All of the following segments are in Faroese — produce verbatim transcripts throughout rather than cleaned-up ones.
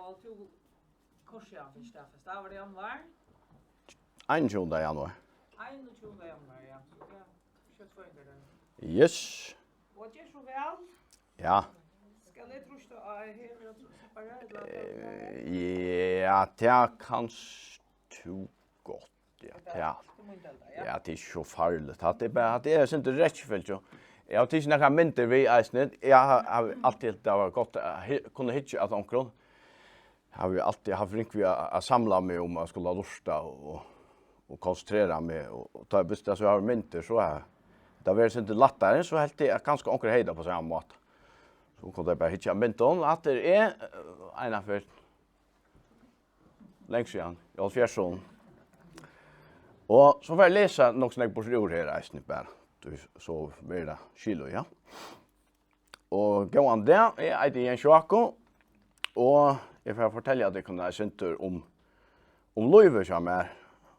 Tú, hvussu er hann fyrst staðfest? Tá var tað januar? Einogtjúgunda januar. Einogtjúgunda januar, ja. So tað er skjótt føðingardagur. Yes. Og ger so væl. Ja. Skal eg trýsta á her, og so bara, ella? Eh, ja, tað kanst tú gott. Ja, tað er alt. Tað er mín telda, ja. Ja, tað er ikki so farligt. Tað er bara, tað er eitt sindur rekkifølgi. Eg havi tikið nakrar myndir við eisini. Eg havi, havi altíð, tað var gott at hy-, kunna hyggja at onkrum. Havi altíð havt ringt við at, at samla meg um at skula lurta og, og konsentrera meg. Og, og tá eg visti, at so havi myndir, so har, tað verður eitt sindur lættari, so helt eg, at kanska onkur hevði tað á sama máta. So kundi eg bara hyggja at myndum. Hatta er, eh, eina ferð langt síðan, í hálvfjerðsunum. Og so fari eg lesa nokk so nógv burtur úr her eisini bara. Tí so verður tað skilið, ja. Og góðan dag, eg eiti Jens Jákup, og eg fari at fortelja tykkum eitt sindur um, um lívið hjá mær,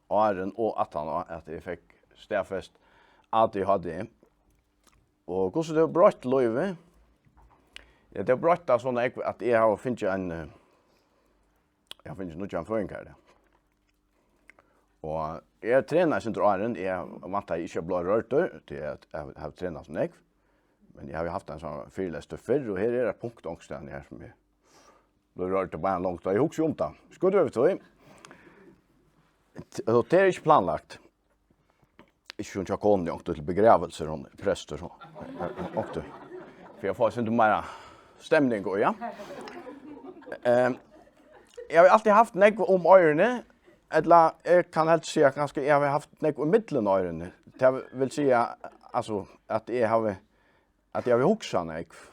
áðrenn og aftan á, at eg fekk staðfest A D H D. Og hvussu tað hevur broytt lívið? Ja, tað hevur broytt tað so nógv, at eg havi fingið ein, eh, eg havi fingið nýggjan føðingardag. Og eg treni eitt sindur áðrenn, eg væntaði ikki at blíva rørdur, tí at eg havi, havi trenað so nógv. Men eg havi havt ein sånn fyrilestur fyrr, og her er eitt punkt onkustaðni her, sum eg blívi rørdur bara langt, og eg hugsi um tað. Skulu vit tí? Og tað er ikki planlagt. Ikki sum hjá konuni, onkuntíð til begravilsir, hon er prestur, so. Onkuntíð. Fyri at fáa eitt sindur meira stemning, og ja. Ehm, eg havi altíð havt nógv um oyruni, ella eg kann helst siga, kanska eg havi havt nógv ímillum oyruni. Tað vil siga, altso, at eg havi, at eg havi hugsað nógv.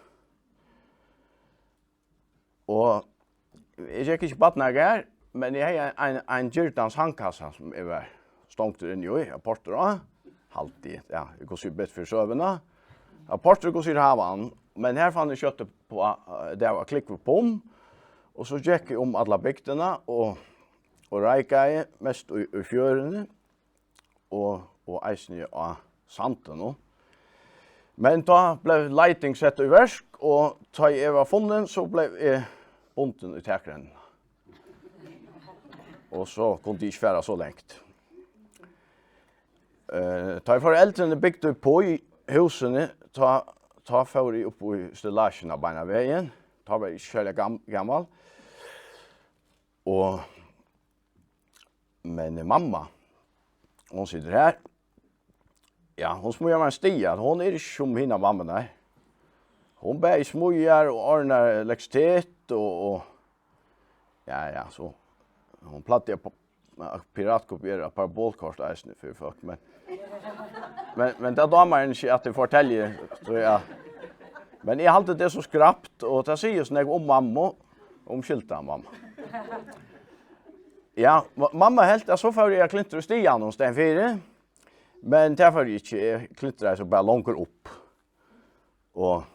Og eg gekk ikki í barnagarð, men eg hevði ein, ein, ein girdan sandkassa, sum eg var stongdur inni í, ein portur á, haldi eg, ja, eg kann siga betur fyri søguna. Ein portur, eg kann siga, hava hann, men har fann eg skjótt upp á, eh, tað var klipp og pum, og so gekk eg um alla bygdina og, og reikaði mest í, í fjøruni. Og, og eisini á Sandinum. Men tá bleiv leiting sett í verk, og tá eg var funnin, so bleiv eg bundin í takrennuna. Og so kundi eg ikki fara so langt. Eh, tá foreldrini bygdu upp í húsini, tá, tá fór eg upp í stillaginum beinanvegin. Tá var eg ikki serliga gam-, gamal. Og Men mamma, hon situr her. Ja, hon smíðar mær ein stiga. Hon er ikki sum hinar mammurnar. Hon bæði smíðar og ordnar elektrisitet og, og, ja, ja, so. Hon plagdi at pa-, at piratkopiera parabolkort eisini fyri fólk, men, men, men tað dámar henni ikki, at eg fortelji, so ja. Men eg haldi, tað er so skrapt, og tað sigur so nógv um mammu, umskylda mammu. Ja, ma-, mamma helt, at so fór eg at klintra í stiganum staðin fyri, men tað fór eg ikki. Eg klintraði so bara longur upp, og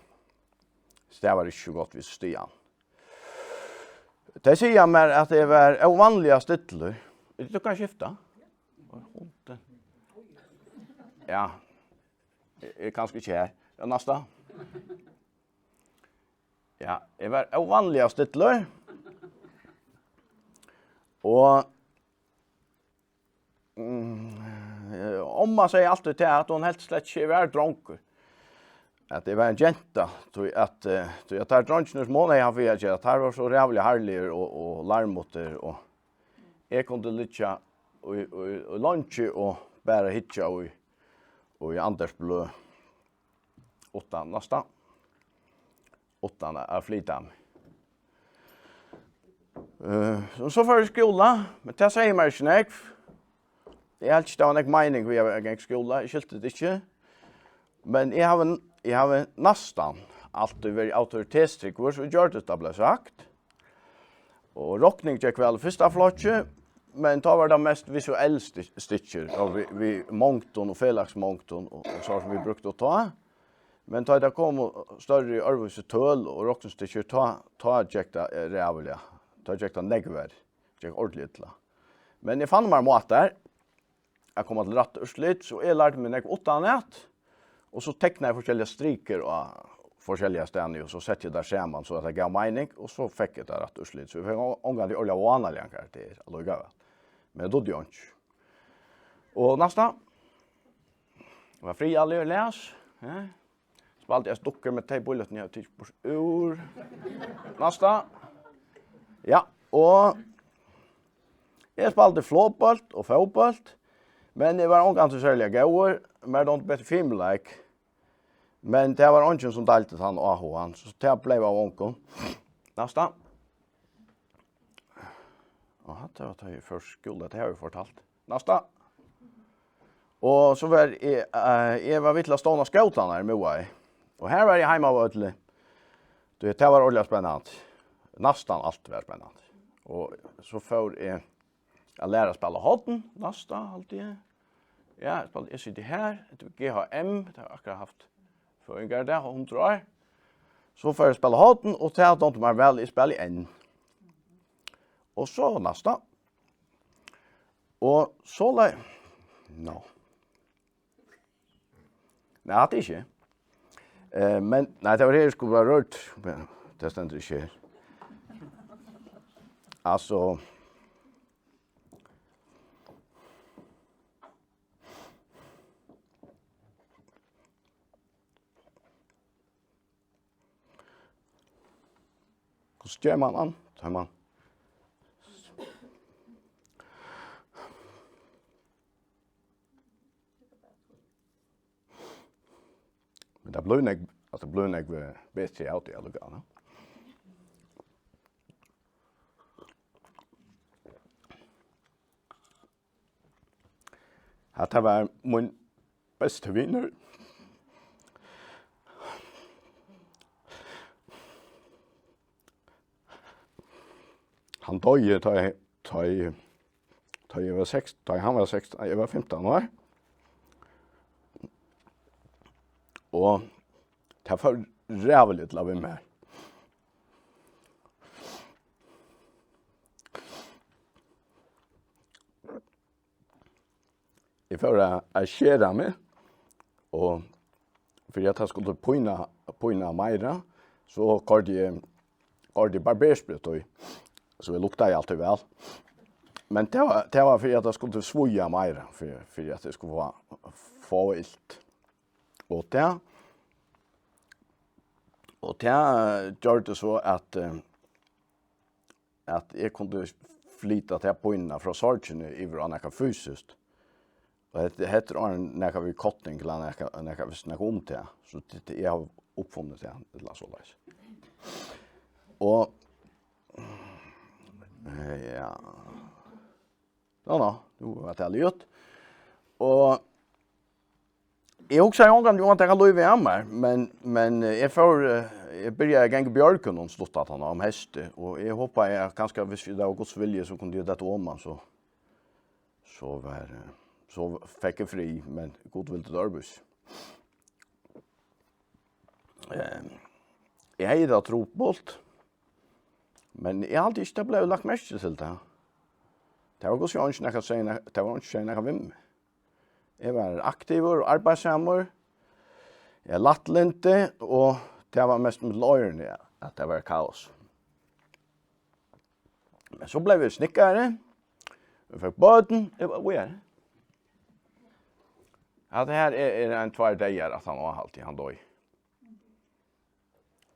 stavar ikki so gott við stigan. Tey siga mær, at eg var óvanliga stillur. Tú kann skifta. Ja, eg er kanska ikki her. Ja, næsta. Ja, eg var óvanliga stillur. Og, mm, omma segði altíð tað, at hon helt slett ikki, eg var drongur. At eg var ein genta, tí at, eh, tí at teir dreingirnir, sum hon hevði havt við at gera, teir vóru so ræðuliga harðligir og, og larmutir, og eg kundi liggja í, í, í leingi og bara hyggja í, í Anders Blø. Uttan, næstan. Uttan at, at flyta meg. Eh, og so fór eg í skúla, men tað segði mær ikki nógv. Eg helt ikki, tað var nógv meining við at ganga í skúla, eg skilti tað ikki. Men eg havi, eg havi næstan altíð verið autoritetstrúgvur, so gjørdi tað bleiv sagt. Og rokning gekk væl í fyrsta flokki, men tá var tað mest visuell sti-, stykkir, og við, við mongdum og felagsmongdum og, og so sum vit brúktu tá. Men tá tað komu størri, øðrvísi tøl og roknistykkir, tá, tá gekk tað, eh, ræðuliga. Tá gekk tað nógv verri. Gekk ordiliga illa. Men eg fann mær mátar at koma til rætt úrslit, so eg lærdi meg nógv uttanat, og so teknaði eg forskelligar strikur á, forskelliga staðni, og so setti eg tær saman, so at tað gav meining, og so fekk eg tað rætt úrslit. So eg fekk on-, ongantíð ordiliga vánaligan karakter allíkavæl. Men eg dugdi einki. Og næsta. Var friðarligur, las. Ja. Spældi eg dukkur, men tey bíløtini havi eg tikið burtur úr. Næsta. Ja, og eg spældi flogbólt og fótbólt, men eg var ongantíð serliga góður. Mær dámdi betur fimleik. Men tað var eingin, sum deildi tann áhugan, so tað bleiv av ongum. Næsta. Og hatta var tá eg fór í skúla, tað havi eg fortalt. Næsta. Og so var eg, eh, eg var við til at stovna skótarnar í Miðvági. Og har var eg heima á Vølli. Tú veit, tað var ordiliga spennandi. Næstan alt var spennandi. Og so fór eg at læra at spæla horn, næsta, haldi eg. Ja, eg spældi, eg siti her, hetta er G H M, tað har akkurát havt føðingardag, hundrað ár. So fór eg at spæla horn, og tað dámdi mær væl, eg spæli enn. Og so næsta. Og so lei-, no. Nei, hatta er ikki. Eh, men, nei, tað var her, eg skuldi vera rørt. Men tað stendur ikki her. Altso. Hvussu ger man hann? Tá man. Men tað blívur nógv, altso, tað blívur nógv, eh, betri av tí allíkavæl, ja. Hatta var mín besti vinur. Hann doyði, tá eg, tá eg, tá eg var seks, tá hann var sekstan, eg var fimtan ár. Og tað fór ræðuliga illa við mær. Eg fór at, at skera meg, og fyri at tað skuldi pína, pína meira, so koyrdi eg, koyrdi eg barbersprit í, so eg luktaði altíð væl. Men tað var, tað var fyri at tað skuldi svíða meira, fyri, fyri at eg skuldi fáa, fáa ilt. Og tað, og tað, eh, gjørdi so at, eh, at eg kundi flyta ta pínuna frá sorgini yvir á nakað fysiskt. Og hetta, hetta er áðrenn nakað við kotning ella nakað, nakað, vist nakað um tað. So tað, tað, eg havi uppfunnið tað, ella soleiðis. Og, eh, ja. Nå, nå, nú var tað liðugt. Og eg hugsaði ongantíð um at taka lívið av mær, men, men, eh, eg fór, eh, eg byrjaði at ganga í bjørgunum stutt aftaná um heystið, og eg hopaði at kanska, viss tað var Guds vilji, so kundi eg detta oman, so, so var, eh, so fekk eg frí, men Gud vildi tað øðrvísi. Eh, eg hevði tað trupult, men eg haldi ikki, tað bleiv lagt merki til tað. Tað var hvussu eingin nakað segði, tað var eingin segði nakað við meg. Eg var aktivur og arbeiðsamur. Eg lættlyndi, og tað var mest millum oyruni, at tað var kaos. Men so bleiv eg snikkari. Eg fekk børn. Eg var, hvar er? Hatta her er, er ein tveir dagar, at hann var halvt, hann doyði.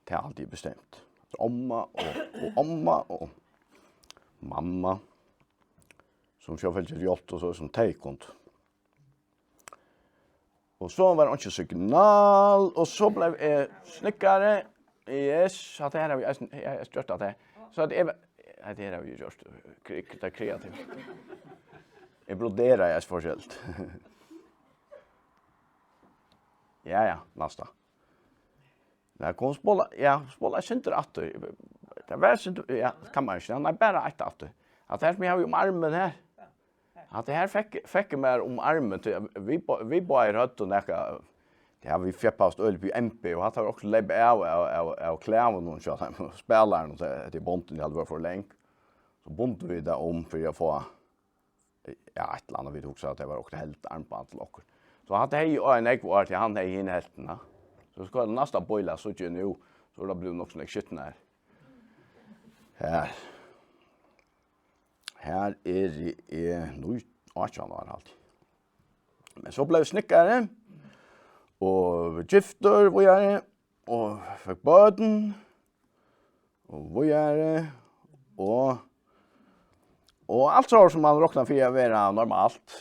Tað er altíð bestemt. Omma og, og omma og mamma, sum sjálvfylgir hjálpt og so sum tey kundu. Og so var einki signal, og so bleiv eg snikkari. Yes, hatta her havi eg eisini, eg havi gjørt hatta her. So at eg, hatta her havi eg gjørt, kre-, tað kreativt. Eg broderaði eisini forskelligt. Ja, ja, næsta. Nei, kom spæla, ja, spæla eitt sindur aftur. Tað var eitt sindur, ja, kann man ikki, nei, bara eitt aftur. At tað her sum eg havi um armin her. At tað her fekk, fekk eg mær um armin, tí at vit bá-, vit báðir høvdu nakað, ja, vit fjeppast øl í M P, og hatta var okkum leyp av, av, av, av klæðunum, so at spælarin, og tað, tað er bondin, eg haldi var for lang. So bundu vit tað um fyri at fáa ja, eitt ella annað, vit hugsaðu, at tað var okkurt held armband til okkum. So hatta hevði eg nógv ár, tí hann hevði hina helvtina. So skal næsta bílæt, síggi eg nú, so er tað blivið nokk so nógv skitnari. Her. Her eri eg nú átjan ár, haldi eg. Men so bleiv eg snikkari og giftur víðari og fekk børn og víðari og, og alt so sum man roknar fyri at vera normalt.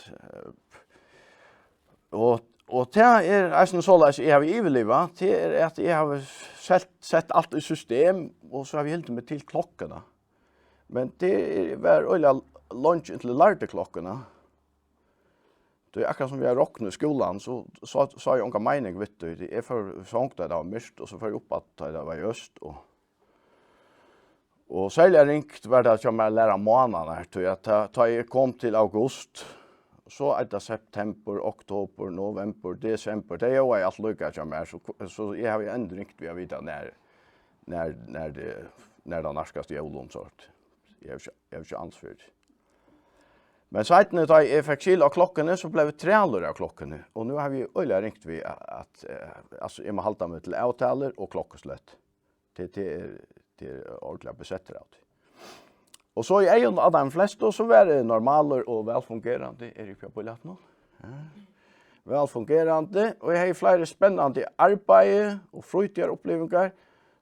Og, og tað er eisini soleiðis, eg havi yvirlivað, tað er, at eg havi sett, sett alt í system, og so havi eg hildið meg til klokkuna. Men tað er, var øgiliga leingi inntil eg lærdi klokkuna. Tí akkurát sum við at rokna í skúlanum, so, so sá eg onga meining við tí. Eg fór í song, tá tað var myrkt, og so fór eg upp aftur, tá tað var ljóst, og, og serliga ringt var tað hjá mær at læra mánaðirnar, tí at tá, tá eg kom til august, so er tað septembur, oktobur, novembur, desembur, tað ljóðaði alt líka hjá mær, so, so eg havi enn ringt við at vita, nær, nær, nær tað, nær tað nærkast jólum, so at eg havi ikki, eg havi ikki ans fyri tí. Men seinni, tá eg fekk skil á klokkuni, so bleiv eg trælur av klokkuni. Og nú havi eg øgiliga ringt við at, at, eh, altso, eg má halda meg til avtalur og klokkuslett. Tað, tað er, tað er ordiliga besettur av tí. Og so í eygum á teimum flestu, so var eg normalur og vælfungerandi, eri eg uppi á bílætinum. Ja. Vælfungerandi, og eg hevði fleiri spennandi arbeiði og frítíðarupplivingar,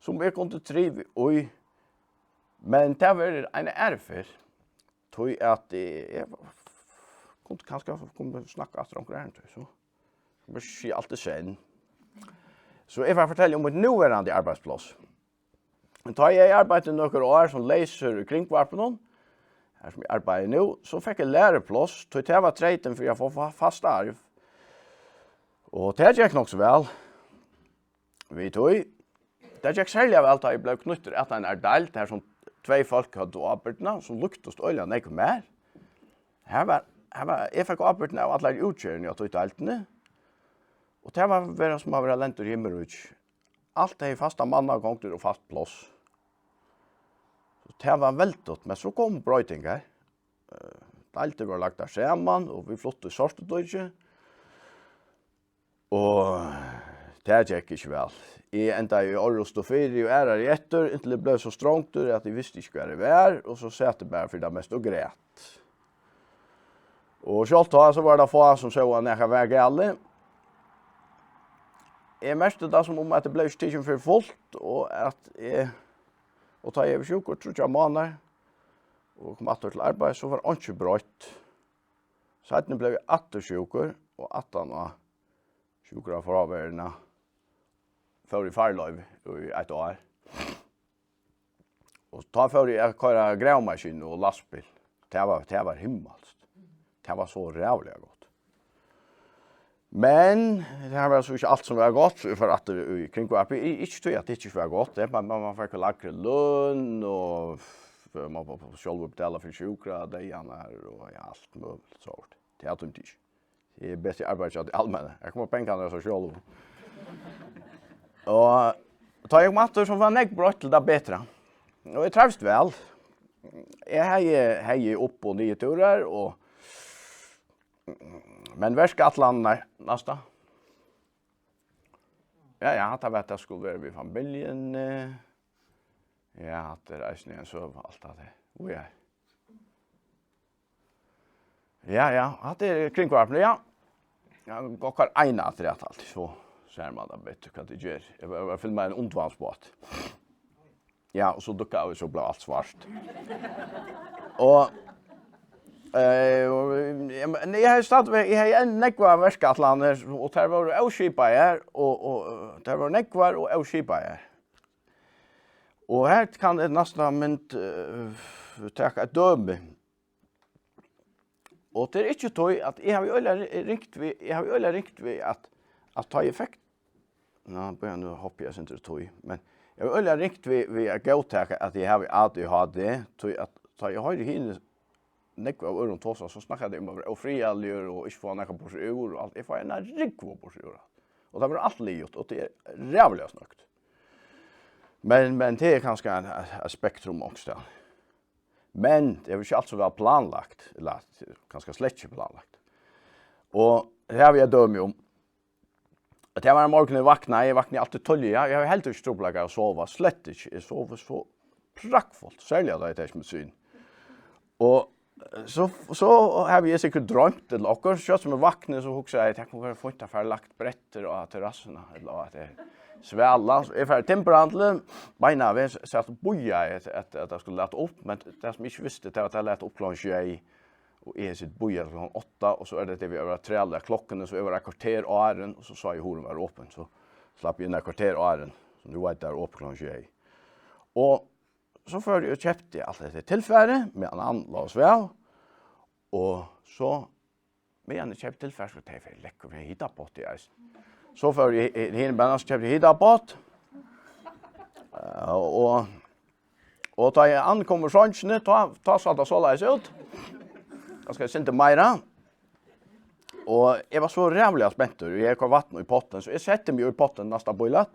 sum eg kundi trivast í. Men tað verður eina aðru ferð. Tí at, eh, eg kundi kanska koma og snakka aftur um onkra ærindi, so. Kanska ikki alt í senn. So eg fari at fortelja um mítt núverandi arbeiðspláss. Tá eg arbeiddi nøkur ár sum leysur í Kringvarpinum, har sum eg arbeiði nú, so fekk eg lærupláss, tí tað var treytin fyri at fáa fa-, fast starv. Og tað gekk nokk so væl. Við tí, tað gekk serliga væl, tá eg bleiv knýttur at einari deild, har sum tvey fólk høvdu ábyrgdina, sum líktust øgiliga nógv mær. Har var, har var, eg fekk ábyrgdina av allari útgerðini á tí deildini, og tað var vera sum at vera lentur í himmiríki. Alt hevði fastar mannagongdir og fast pláss. Og tað var veldigt, men so komu broytingar. Eh, deildir vóru lagdar saman, og vit fluttu í Sortudíki. Og tað gekk ikki væl. Eg endaði í orrustu fyri og aðrari eftir, inntil eg bleiv so strongdur, at eg visti ikki, hvar eg var, og so sat eg bara fyri tað mesta og græt. Og sjálvt tá, so var tað fá, sum sóu, at nakað var galið. Eg merkti tað, sum um at eg bleiv ikki tikin fyri fult, og at eg, og tá eg var sjúkur tríggjar mánaðir og kom aftur til arbeiðis, so var einki broytt. Seinni bleiv eg aftur sjúkur, og aftan á sjúkrafráveruna fór eg í farloyvi í eitt ár. Og tá fór eg at koyra gravimaskinu og lastbil. Tað var, tað var himmalskt. Tað var so ræðuliga gott. Men tað var so ikki alt sum var gott, so eg fór aftur í Kringvarpið. I-, ikki tí at tað ikki var gott, tað, man, man, man fekk lægri løn, og f-, man, man, man sjálvur betala fyri sjúkradeyðarnar, og ja, alt møguligt sort. Tað tímdi eg ikki. Tað er betri arbeiði hjá tí almenna. Her koma pengarnir av sær sjálvum. Og tá eg kom aftur, so var nógv broytt til tað betra. Og eg trivst væl. Eg hevði, hevði upp- og niðurtúrar, og, men verkætlanirnar, næsta. Ja, ja, hatta var, tað skuldi vera við familjuni. Ja, hatta er eisini ein søga, alt tað har. Og ja. Ja, ja, hatta er Kringvarpið, ja. Ja, gott, koyr eina afturat alt, so sær man tað betur, hvat tað ger. Eg var, var filma ein undirvatnsbát. Ja, og so dukkaðu vit, so bleiv alt svart. Og, eh, og, ja, men eg hevði stadigvæk, eg hevði enn nógvar verkætlanir, og tær vóru óskipaðar, og, og, eh, tær vóru nógvar og óskipaðar. Og her kann eg næstan mynd, eh, taka eitt dømi. Og tað er ikki tí, at eg havi øgiliga ri-, ringt við, eg havi øgiliga ringt við at, at tá eg fekk, ná, bíða, nú hoppi eg eitt sindur í tí, men eg havi øgiliga ringt við, við at góðtaka, at eg havi A D H D, tí at tá eg hoyri hini nógv av øðrum tosa, so snakka tey um at vera ófriðarligur og ikki fáa nakað burtur úr og alt. Eg fái eina rúgvu burtur úr. Og tað verður alt liðugt, og tað er ræðuliga snøgt. Men, men tað er kanska ein, eitt spektrum onkustaðni. Men tað er ikki alt so væl planlagt, ella kanska slett ikki planlagt. Og her havi eg dømi um, Og tað var ein morgun, eg vaknaði, eg vaknaði altíð tíðliga. Eg havi heldur ikki trupulleikar at sova, slett ikki. Eg sovi so praktfult, serliga tá eg taki medisin. Og, eh, so, so havi eg sikkurt droymt ella okkurt, so sum eg vakni, so hugsi eg, tað kundi verið fínt at fara lagt brettir á terrassuna, ella at tað er svala. So eg fari í timburhandilin, beinanvegin, sat og bíðaði, at, at, at tað skuldi lata upp, men tað sum eg ikki visti, tað var, at tað læt upp klokkan sjey, og eg siti og bíði til klokkan átta, og so er tað, tað við at vera træl av klokkuni, so eg var eitt korter áðrenn, og so sá eg, hurðin var opin, so slapp eg inn eitt korter áðrenn, so nú veit eg, tað er opið klokkan sjey. Og so fór eg og keypti alt hetta tilfarið, meðan hann lá og svav, og so, meðan eg keypti tilfarið, so tað er lekkur við hitapott í eisini. So fór eg, eg, hin bara, so keypti hitapott, eh, og, og tá eg ankom úr songini, tá, tá sá tað soleiðis út. Kanska eitt sindur meira. Og eg var so ræðuliga spentur, og eg kom vatn í pottin, so eg setti meg í pottin næsta bílæt.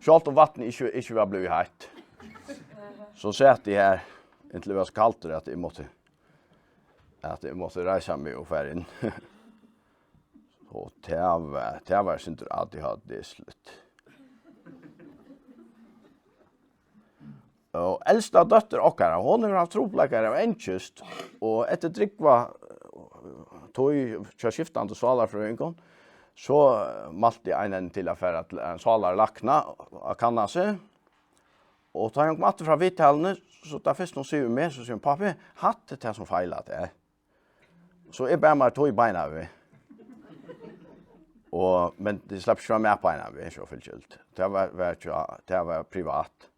Sjálvt um vatnið ikki, ikki var blivið heitt. So sat eg her, inntil eg var so kaldur, at eg mátti, at eg mátti reisa meg og fara inn. Og tað var, tað var eitt sindur A D H D-sligt. Og elsta dóttir okkara, hon hevur havt trupulleikar av angist, og eftir drúgva tíð hjá skiftandi sálarfrøðingum, so mælti ein henni til at fara til ein sálarlækna at kanna seg. Og tá hon kom aftur frá viðtaluni, so tað fyrsta hon sigur við meg, so sigur hon: "Pápi, hatta er tað sum feilar teg." So eg bar mær tíð beinanvegin. Og, men tað slapp ikki fram at beinanvegin, so fylgja ilt. Tað var, var, tað var privat.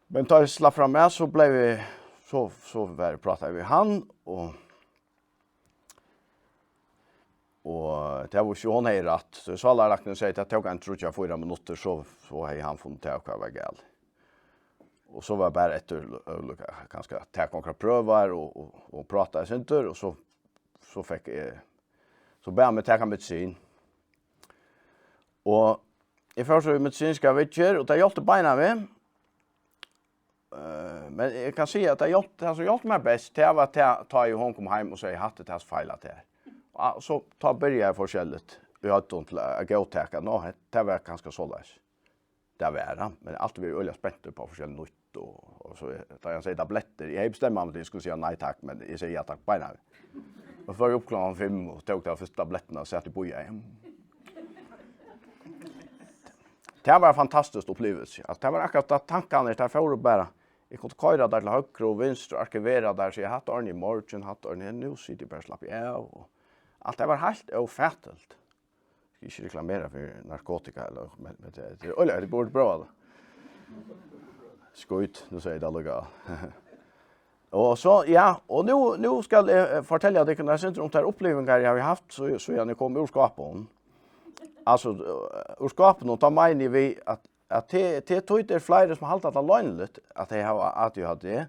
Men tá eg slapp fram at, so bleiv eg, so, so var eg, prátaði við hann, og, og tað var ikki, hon hevði rætt. So sálarlæknin segði, tað tók ein tríggjar, fýra minuttir, so, so hevði hann funnið út av, hvat var galið. Og so var bara eftir, kanska taka onkrar prøvar og, og, og práta eitt sindur, og so, so fekk eg, so bað hann meg taka medisin. Og eg fór so í medisinska viðgerð, og tað hjálpti beinanvegin. Eh, men eg kann siga, at tað hjálpti, tað sum hjálpti mær best, tað var tað, tá ið hon kom heim og segði: "Hatta er tað sum feilar teg." Og so, tá byrjaði eg forskelligt í høvdinum til at góðtaka, nå, tað var kanska soleiðis. Tað var hann, men eg havi altíð verið øgiliga spentur upp á forskelligt nýtt, og, og so, tá hann segði tablettir, eg hevði bestemt meg, at eg skuldi siga nei takk, men eg segði ja takk beinanvegin. Og fór eg upp klokkan fimm og tók ta fyrstu tablettina og sat og bíðaði. Tað var ein fantastisk uppliving. Altso, tað var akkurát, at tankarnir, teir fóru bara. Eg kundi koyra teir til høgru og vinstru, arkivera teir, so eg hatta orðið í morgin, hatta orðið, nú siti eg bara og slappi av, og alt, tað var heilt ófatiligt. Skal ikki reklamera fyri narkotika, ella, men, men tað, tað er, ella, tit burdu prøvað tað. Skít, nú sigi eg tað allíkavæl. Og so, ja, og nú, nú skal eg, eh, fortelja tykkum eitt sindur um tær upplivingar, eg havi havt, so, síðan eg kom úr skápinum. Altso, eh, úr skápinum, tá meini eg við, at, at tað, tað er tí, tað eru fleiri, sum halda tað loyniligt, at tey hava A D H D.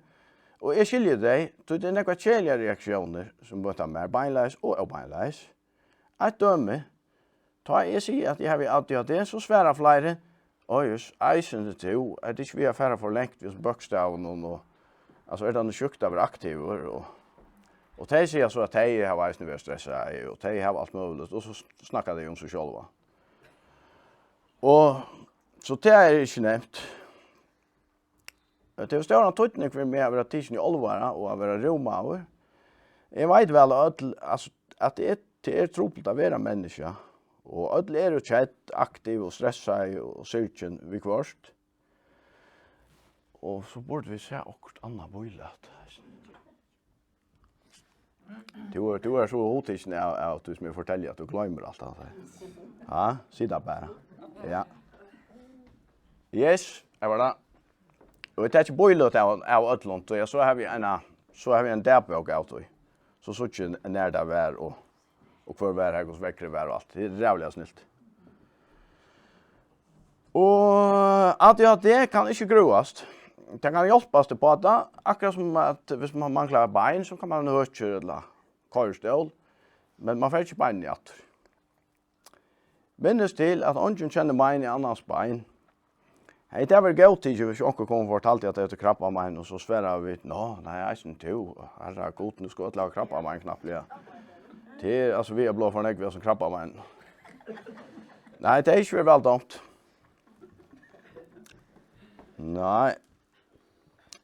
Og eg skilji tey, tí tað eru nakrar keðiligar reaktiónir, sum møta mær, beinleiðis og óbeinleiðis. Eitt dømi, tá eg sigi, at eg havi A D H D, so svara fleiri: "Oj, jøss, eisini tú, er tað ikki við at fara for langt við bókstavunum og, altso, er tað nú sjúkt at vera aktivur?" Og, og tey siga so, at tey hava eisini verið stressað, og tey hava alt møguligt, og so s-, snakka tey um seg sjálva. Og so tað er ikki nemt. Tað hevur stóran týdning fyri meg at vera tikin í álvara og at vera rúmaður. Eg veit væl, at øll, altso, at tað er, tað er trupult at vera menniskja, og øll eru kedd, aktiv og stressað og syrgin viðhvørt. Og so burdu vit sæð okkurt annað bílæt. Tú er, tú er so hugtikin av, av tí sum eg fortelji, at tú gloymir alt hatta. Ja, sig tað bara. Ja. Yes, her var tað. Og eg taki bílæt av, av øllum, tí at so havi eg eina, so havi eg eina dagbók av tí. So síggi eg, nær tað var, og, og hvør var har, hvussu veðrið var og alt. Tað er ræðuliga snilt. Og A D H D kann ikki grøðast. Tað kann hjálpast upp á tað, akkurát sum at, viss mann manglar bein, so kann mann høkjur ella koyristól, men mann fær ikki beinini aftur. Minnist til, at eingin kennir mein í annans bein. Hevði tað verið góðtikið, viss onkur kom og fortaldi, at tað er krabbamein, og so svaraðu vit: "Nå, nei, eisini tú, harra Gud, nú skulu øll hava krabbamein knappliga." Tað er, altso, vit eru blivnir for nógv við hasum krabbameinum. Nei, tað er ikki verið væl dámt. Nei.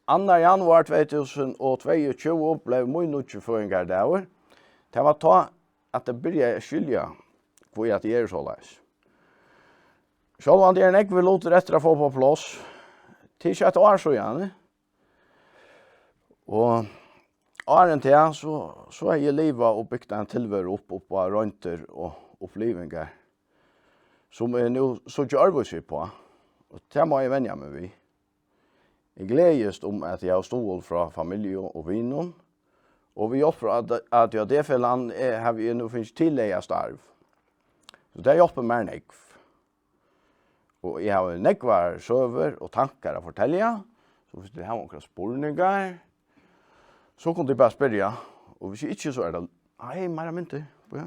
Annar januar tvey túsund og tveyogtjúgu bleiv mín nýggi føðingardagur. Tað var tá, at eg byrjaði at skilja, hví at eg eri soleiðis. Sjálvandi er nógvir lutir eftir at fáa upp á pláss. Tað er ikki eitt ár síðani. Og áðrenn tað, so, so hevði eg livað og bygt eina tilveru upp, upp á royndir og upplivingar, sum eg nú síggi øðrvísi uppá. Og tað má eg venja meg við. Eg gleðist um, at eg havi stuðul frá familju og vinum, og við hjálp frá A D H D-felagnum, eh, havi eg nú fingið tillagað starv. So tað hjálpir mær nógv. Og eg havi nógvar søgur og tankar at fortelja, so hvis tit hava onkrar spurningar, so kunnu tit bara spyrja, og hvis ikki, so er tað, ei, meira myndir, ja.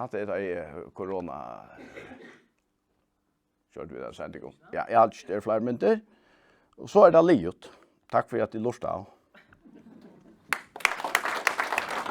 Hatta er tað, eh, korona, gjørdi vit eina sending um. Ja, eg haldi ikki, tað eru fleiri myndir. Og so er tað liðugt. Takk fyri, at tit lurtaðu.